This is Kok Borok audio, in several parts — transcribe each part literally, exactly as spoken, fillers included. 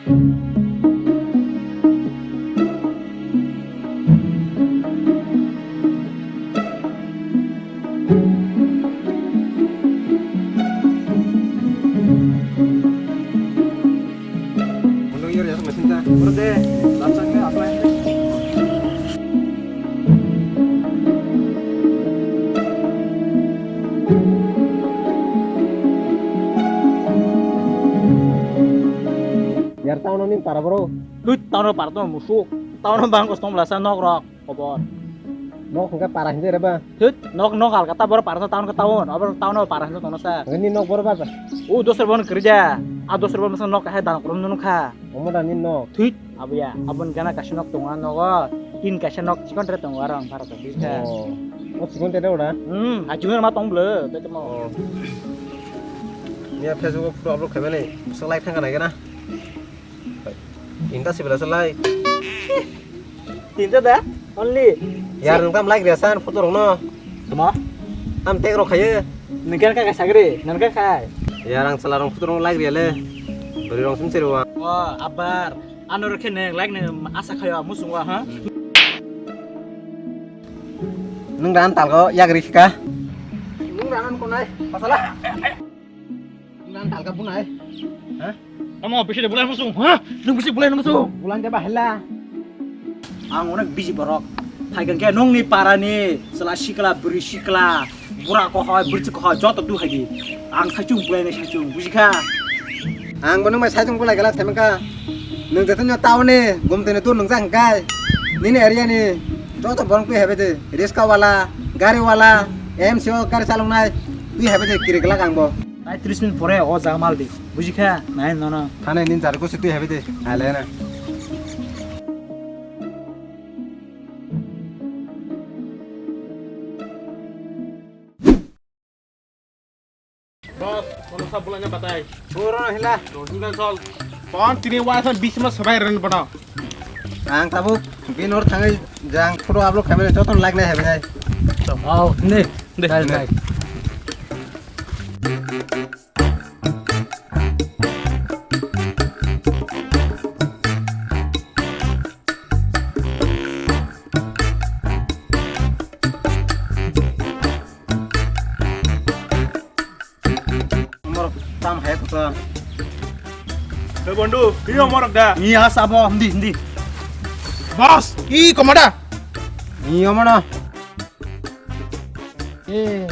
Undo yur ya sama sinta. Urde, lapsang ke apa? Yar town ni para bro. Lut town para to musu. Town bang kostom lasa nok rok. Khobor. Nok hwnkhe para hinjai reba. Thut, nok, nok alka ta boro para sa town ka town, aboro town o para hinjai tono sa. Nini nok boro ba ba. O dosra bon kerja, a dosra bon masa nok hai dan korom nunu kha. Omo da nini nok. Thut, abuya, abon gana kaisa nok tongo a nogo, tin kaisa nok chikon tre tongo arang para to bisa. Oh. O chikon tre ora. Hmm, a chikon ma tong blo, te temo. Oh. Niya Facebook photo upload khaimani, so like thangka nai gana. Inta sibila se like. Tinta da? Only? Yar nung tam like riya san photo rok no. Tuma? Tam tag rok khaye. Nengkan ka ka sagre, nengkan ka. Yar ang sala rong photo rok like riya le. Bari rong sim sero wa. Oh, abar. Ano rok khe neng like neng asa khayo musung wa ha. Nung dan tal ko yak ri ka. Nung dan ko nai. Pasala. Nang talka bunai. Ha? Tamo bisi de bulai musu. Ha? Nung bisi bulai musu. Bulan jaba hela. Ang onek bisi borok. Phaikan khe nongni parani chwla sikla, bwrwi sikla, bura ko hoi, bwrwi ko hoi, joto du hai di. Ang saichung bulai nai saichung, bujikha? Ang bono mai saichung bulai gala themka. Nung jatun yo taone, gum tene tu nung jang kai. Nini area ni joto borok tu hebe de. Riska wala, gari wala, M C O gari chalung nai. Tu hebe de kiri gala ang bo. Tai tris minute pore o jaga mal di. Bujikha? Nai nono. Thane nin jar ko se tui habe de. Ale na. Boss, kono sab bulanya batai. Boro hila. To hinda sol. Pon tini wa san bis ma sabai ren bana. Ang tabuk bin or thangai jang photo upload khamene joton like nai habe nai. Oh, ne. Dai, dai. Morok tam hai kusa. Hey, Bondu, iyo morok da. Iya, sabo, hindi, hindi. Boss, i komada. Iyo mana? Eh,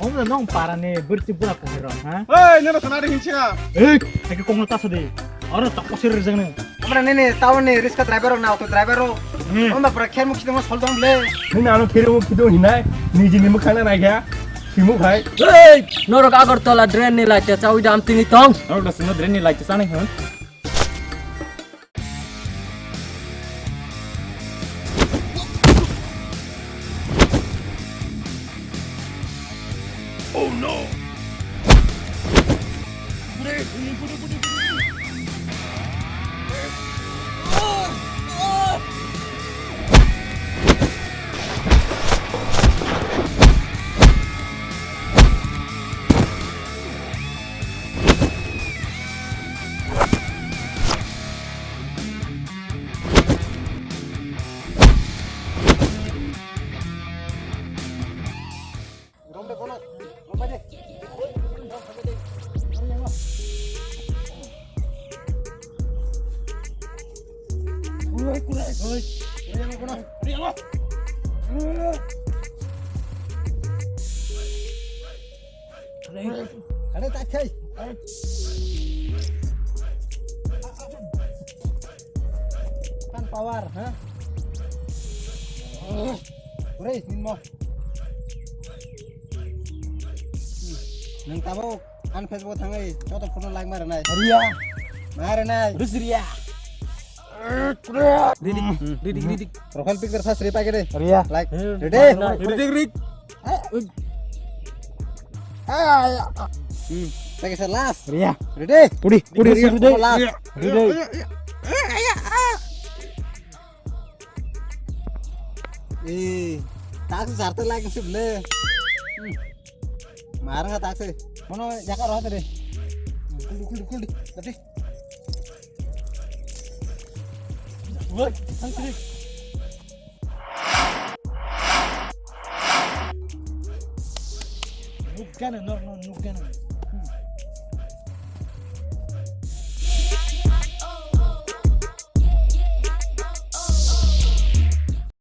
omle nong parani birti bura kohiro, ha? Hey, nero sanari hinchia. Eh, eke kongno tasa de. Aro tak pasir rejang ne. Amra nene town ni riska driver rok na auto driver rok. Hmm. Omba pura kher mukhi tongma sol dong ble. Nini ano kher mukhi tong hinai. Niji ni mukhang na naikha. Simu khai. Hey, norok Agartala drain ni light chawi dam tini tong. Norok da sino drain ni light chanai hwn. Oh no! Kare tak khai. Kan power, ha? Hore, nimo. Nang tabuk, an Facebook thangai, joto photo like mare nai. Riya. Mare nai. Rus riya. Ridik, ridik, ridik. Profile picture first ri pakai deh. Riya. Like. Ready? Ridik, ridik. Hmm. Pakai sa last. Riya. Ready? Pudi, pudi, ready. Last. Ready. Eh, tak sih sarta lagi sih bele. Marah tak sih. Mana jaga roh tadi. Kuldi, kuldi, kuldi. Tadi. Woi, thang sini. Nukgana, no, no, nukgana.